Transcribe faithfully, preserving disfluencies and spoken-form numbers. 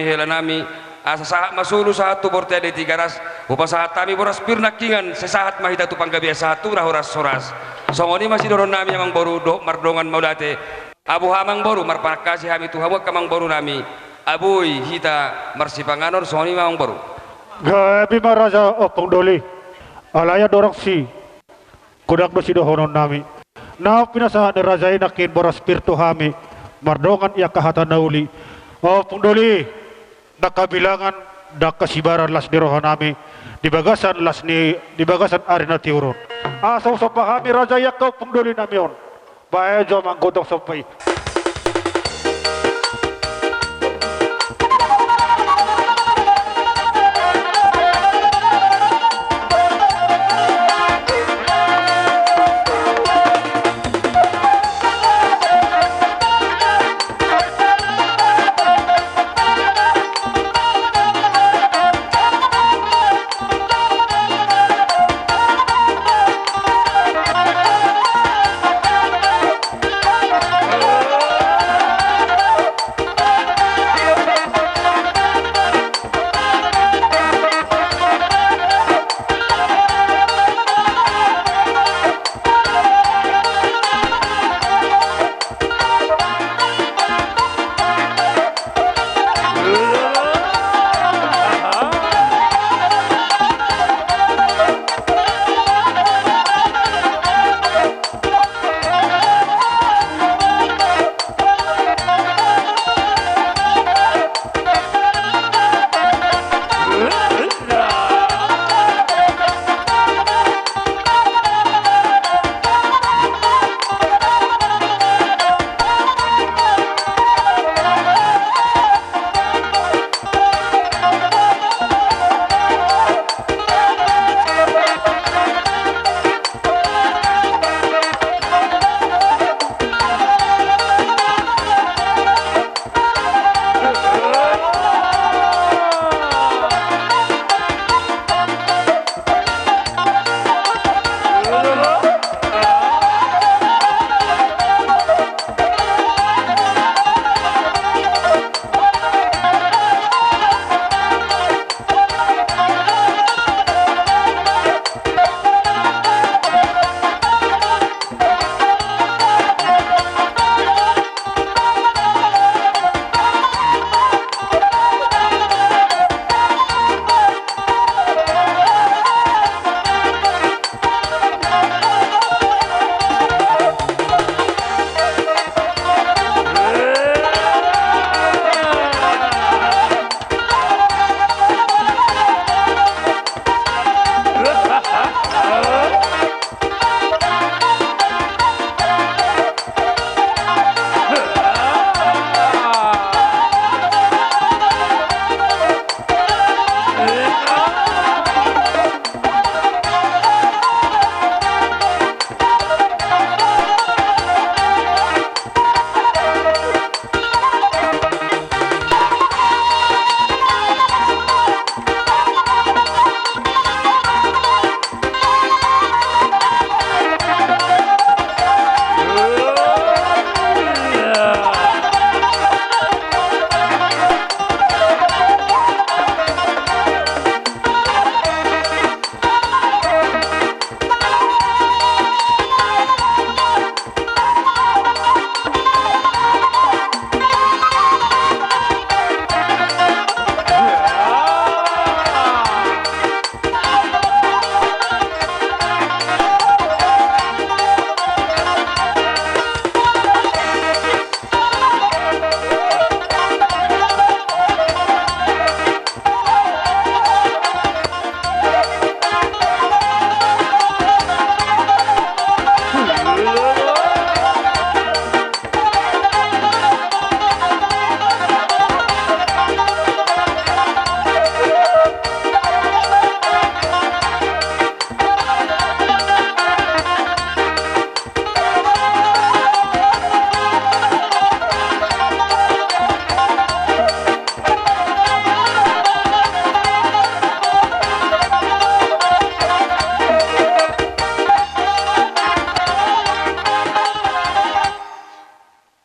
hela nami, asa sahat ma solu sahat tu bontean di Tigaras, hupasahat hami boras pir nangkiningan, sai sahat ma hita tu panggabean sahat tu na horas-horas. Songon i ma sidohonon nami amang boru, dohot mardongan mauliate. Aboha amang boru, marpanangkasi hami tu hamu angka amang boru nami. Boi hita marsipanganon, songon i ma amang boru. Gabe ma raja ompung doli. Alai andorang si godang do sidohonon nami. Naung pinasahat ni raja i nangkin boras pir tu hami, mardongan i angka hata na uli. Ompung doli, ndang habilangan, ndang hasibaran las ni roha nami di bagasan las ni, di bagasan ari na tiur on. Asa husomba hami raja i angka ompung doli nami on. Baen jo amang gotong somba i.